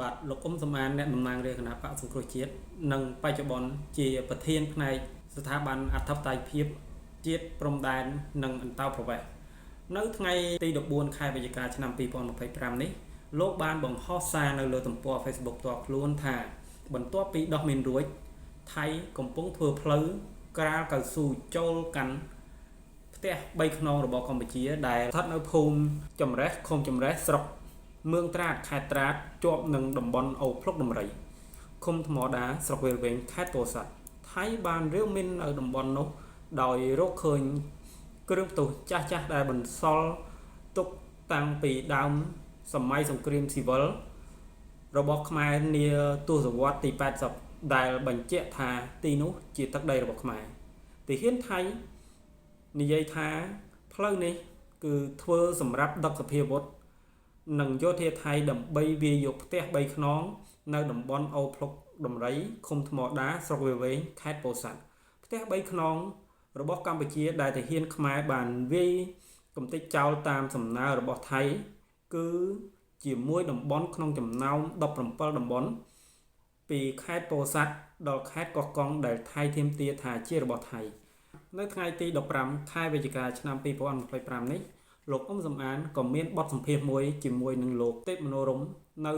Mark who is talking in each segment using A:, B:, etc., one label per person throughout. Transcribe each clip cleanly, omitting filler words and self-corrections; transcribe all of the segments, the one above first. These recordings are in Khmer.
A: បាទលោកអ៊ុំសំអានអ្នកតំណាងរាស្ត្រគណបក្សសង្គ្រោះជាតិនិងបច្ចុប្បន្នជាប្រធានផ្នែកស្ថាប័នអធិបតេយ្យភាពជាតិព្រំដែននិងអន្តោប្រវេសន៍នៅថ្ងៃទី14ខែវិច្ឆិកាឆ្នាំ2025នេះលោកបានបង្ហោះសារនៅលើទំព័រ Facebook ផ្ទាល់ខ្លួនថាបន្ទាប់ពីដោះមីនរួចថៃកំពុងធ្វើផ្លូវក្រាលកៅស៊ូចូលកាន់ផ្ទះ3ខ្នងរបស់កម្ពុជាដែលស្ថិតនៅភូមិចម្រេះឃុំចម្រេះស្រុកមឿងត្រាតខេត្តត្រាតជាប់នឹងតំបន់អូភ្លុកដំរីឃុំថ្មដាស្រុកវាលវែងខេត្តពោធិ៍សាត់ថៃបានរាវមីននៅតំបន់នោះដោយរកឃើញគ្រឿងផ្ទុះចាស់ៗដែលបន្សល់ទុកតាំងពីដើមសម័យសង្គ្រាមស៊ីវិលរបស់ខ្មែរនាទសវត្សរ៍ទី80ដែលបញ្ជាក់ថាទីនោះជាទឹកដីរបស់ខ្មែរទាហានថៃនិយាយថាផ្លូវនេះគឺធ្វើសម្រាប់ដឹកសភាវុធនិងយោធាថៃដើម្បីវាយយកផ្ទះ3ខ្នងនៅតំបន់អូភ្លុកដំរីឃុំថ្មដាស្រុកវាលវែងខេត្តពោធិ៍សាត់ផ្ទះ3ខ្នងរបស់កម្ពុជាដែលទាហានខ្មែរបានវាយកំទេចចោលតាមសំណើរបស់ថៃគឺជាតំបន់ក្នុងចំណោម17តំបន់ពីខេត្តពោធិ៍សាត់ដល់ខេត្តកោះកុងដែលថៃទាមទារថាជារបស់ថៃនៅថ្ងៃទី15ខែវិច្ឆិកាឆ្នាំ2025នេះលោកអ៊ុំសំអានក៏មានបទសម្ភាសន៍មួយជាមួយនឹងលោកទេពមនោរមនៅ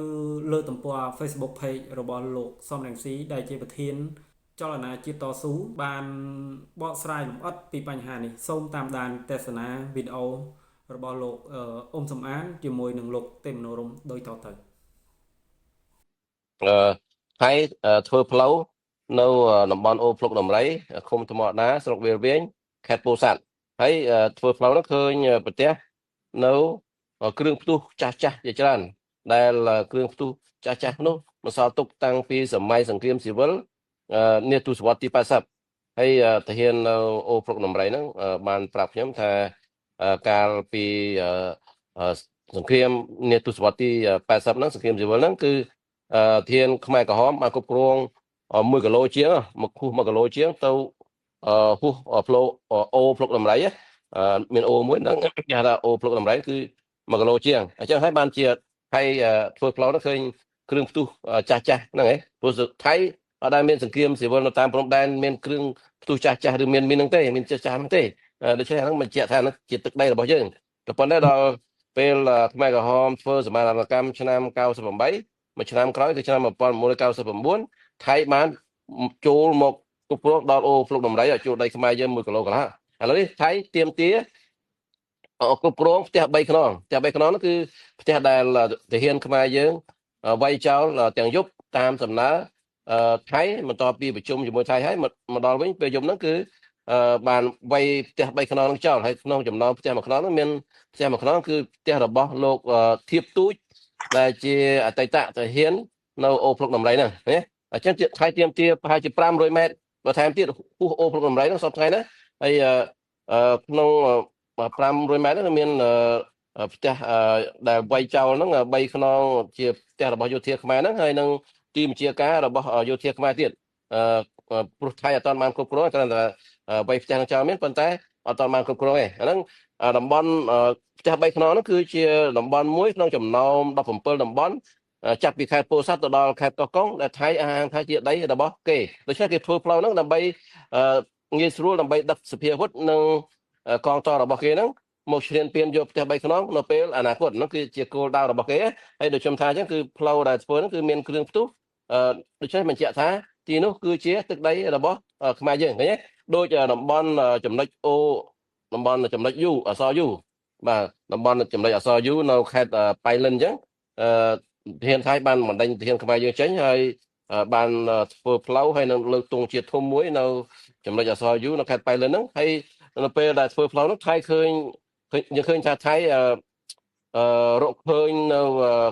A: លើទំព័រ Facebook Page របស់លោកសំរងស៊ីដែលជាប្រធានចលនាជាតិតស៊ូបានបកស្រាយលម្អិតពីបញ្ហានេះសូមតាមដានទស្សនាវីដេអូរបស់លោកអ៊ុំសំអានជាមួយនឹងលោកទេពមនោរមដូចតទៅ
B: អឺហើយធ្វើផ្លូវនៅតំបន់អូភ្លុកដំរីឃុំថ្មដាស្រុកវាលវែងខេត្តពោធិ៍សាត់ហើយធ្វើផ្លូវនោះឃើញប្រទេសនៅគ្រឿងផ្ទុះចាស់ចាស់ជាច្រើនដែលគ្រឿងផ្ទុះចាស់ចាស់នោះបន្សល់ទុកតាំងពីសម័យសង្គ្រាមស៊ីវិលនាទសវត្សរ៍ទី80ហើយទាហាននៅអូភ្លុកដំរីហ្នឹងបានប្រាប់ខ្ញុំថាកាលពីសង្គ្រាមនាទសវត្សរ៍ទី80ហ្នឹងសង្គ្រាមស៊ីវិលហ្នឹងគឺធានខ្មែរក្រហមបានគ្រប់គ្រង1គីឡូជាងមកហួស1គីឡូជាងទៅហួសផ្លូអូភ្លុកដំរីមានអូមួយហ្នឹងគេហៅថាអូភ្លុកដំរីគឺ1គីឡូជាងអញ្ចឹងហើយបានជាថៃធ្វើផ្លូវនោះឃើញគ្រឿងផ្ទុះចាស់ចាស់ហ្នឹងឯងព្រោះថៃអត់ដែលមានសង្គ្រាមស៊ីវិលនៅតាមព្រំដែនមានគ្រឿងផ្ទុះចាស់ចាស់ឬមានហ្នឹងទេមានចាស់ចាស់ហ្នឹងទេដូច្នេះហ្នឹងបញ្ជាក់ថាហ្នឹងជាទឹកដីរបស់យើងក៏ប៉ុន្តែដល់ពេលខ្មែរក្រហមធ្វើសមារកម្មឆ្នាំ98មួយឆ្នាំក្រោយគឺឆ្នាំ1999ថៃបានចូលមកគ្រប់គ្រងដល់អូភ្លុកដំរីចូលដីខ្មែរយើង1គីឡូកន្លះឥឡូវនេះថៃទាមទារគ្រប់គ្រងផ្ទះ3ខ្នងផ្ទះ3ខ្នងនោះគឺផ្ទះដែលទាហានខ្មែរយើងវាយចោលទាំងយប់តាមសំណើថៃបន្ទាប់ពីប្រជុំជាមួយថៃហើយមកដល់វិញពេលយប់ហ្នឹងគឺបានវាយផ្ទះ3ខ្នងហ្នឹងចោលហើយក្នុងចំណោមផ្ទះមួយខ្នងហ្នឹងមានផ្ទះមួយខ្នងគឺផ្ទះរបស់លោកធៀបទូចដែលជាអតីតទាហាននៅអូភ្លុកដំរីហ្នឹងណាអញ្ចឹងថៃទាមទារប្រហែលជា500ម៉ែត្របន្ថែមទៀតហួសអូភ្លុកដំរីហ្នឹងសប្តាហ៍ថ្ងៃណាហើយក្នុង500ម៉ែត្រហ្នឹងមានផ្ទះដែលវាយចោលហ្នឹង3ខ្នងជាផ្ទះរបស់យោធាខ្មែរហ្នឹងហើយនឹងទីបញ្ជាការរបស់យោធាខ្មែរទៀតព្រោះថៃអត់ទាន់បានគ្រប់គ្រងគ្រាន់តែវាយផ្ទះនឹងចោលមានប៉ុន្តែអត់ទាន់បានគ្រប់គ្រងទេអាហ្នឹងតំបន់ផ្ទះ3ខ្នងហ្នឹងគឺជាតំបន់មួយក្នុងចំណោម17តំបន់ចាប់ពីខេត្តពោធិ៍សាត់ទៅដល់ខេត្តកោះកុងដែលថៃអះអាងថាជាដីរបស់គេដូច្នេះគេធ្វើផ្លូវហ្នឹងដើម្បីងាយស្រួលដើម្បីដឹកសភាវុធនិងកងទ័ពរបស់គេហ្នឹងមកឈ្លានពានយកផ្ទះ3ខ្នងនៅពេលអនាគតហ្នឹងគឺជាគោលដៅរបស់គេហើយដូចខ្ញុំថាអញ្ចឹងគឺផ្លូវដែលធ្វើហ្នឹងគឺមានគ្រឿងផ្ទុះដូច្នេះបញ្ជាក់ថាទីនោះគឺជាទឹកដីរបស់ខ្មែរយើងឃើញទេដូចតំបន់ចំណុចអូតំបន់ចំណុចយូអសយូបាទតំបន់ចំណុចអសយូនៅខេត្តប៉ៃលិនអញ្ចឹងអឺទាហានថៃបានបណ្ដេញទាហានខ្មែរយើងចេញហើយបានធ្វើផ្លូវហើយនឹងលើកទង់ជាតិធំមួយនៅចំណុចអសយូនៅខេត្តប៉ៃលិនហ្នឹងហើយនៅពេលដែលធ្វើផ្លូវនោះថៃឃើញយើងឃើញថាថៃអឺរកឃើញនៅ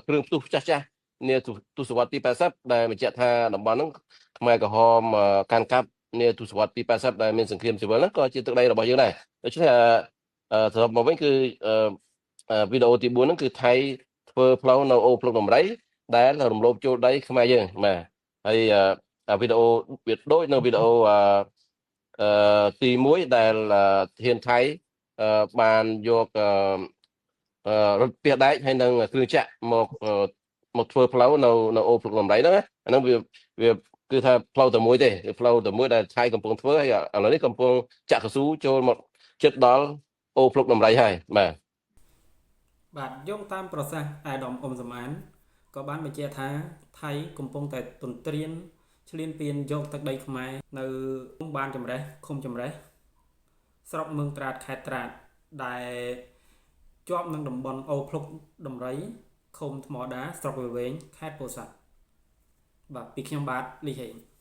B: គ្រឿងផ្ទុះចាស់ចាស់នាទសវត្សរ៍ទី80ដែលបញ្ជាក់ថាតំបន់ហ្នឹងខ្មែរក្រហមកាន់កាប់នាទសវត្សរ៍ទី80ដែលមានសង្គ្រាមស៊ីវិលហ្នឹងក៏ជាទឹកដីរបស់យើងដែរដូច្នេះសរុបមកវិញគឺវីដេអូទី4ហ្នឹងគឺថៃធ្វើផ្លូវនៅអូភ្លុកដំរីដែលរំលោភចូលដីខ្មែរយើងបាទហើយវីដេអូវាដូចនៅវីដេអូអឺទី1ដែលធានថៃបានយករថពាសដែកហើយនឹងគ្រឿងចាក់មក មកធ្វើផ្លូវនៅនៅអូភ្លុកដំរីហ្នឹងអាហ្នឹងវាវាគឺថាផ្លូវតែមួយទេគឺផ្លូវតែមួយដែលថៃកំពុងធ្វើហើយឥឡូវនេះកំពុងចាក់កស៊ូចូលមកចិត្តដល់អូភ្លុកដំរីហើយបាទ។
A: បាទយោងតាមប្រសាសន៍អាដាមអ៊ុំសំអានក៏បានបញ្ជាក់ថាថៃកំពុងតែទន្ទ្រានឈ្លានពានយកទឹកដីខ្មែរនៅបានចម្រេះឃុំចម្រេះស្រុកមឹងត្រាតខេត្តត្រាតដែលជាប់នឹងតំបន់អូភ្លុកដំរីឃុំថ្មដាស្រុកវាវែងខេត្តពោធិ៍សាត់បាទពីខ្ញុំបាទលីហេង។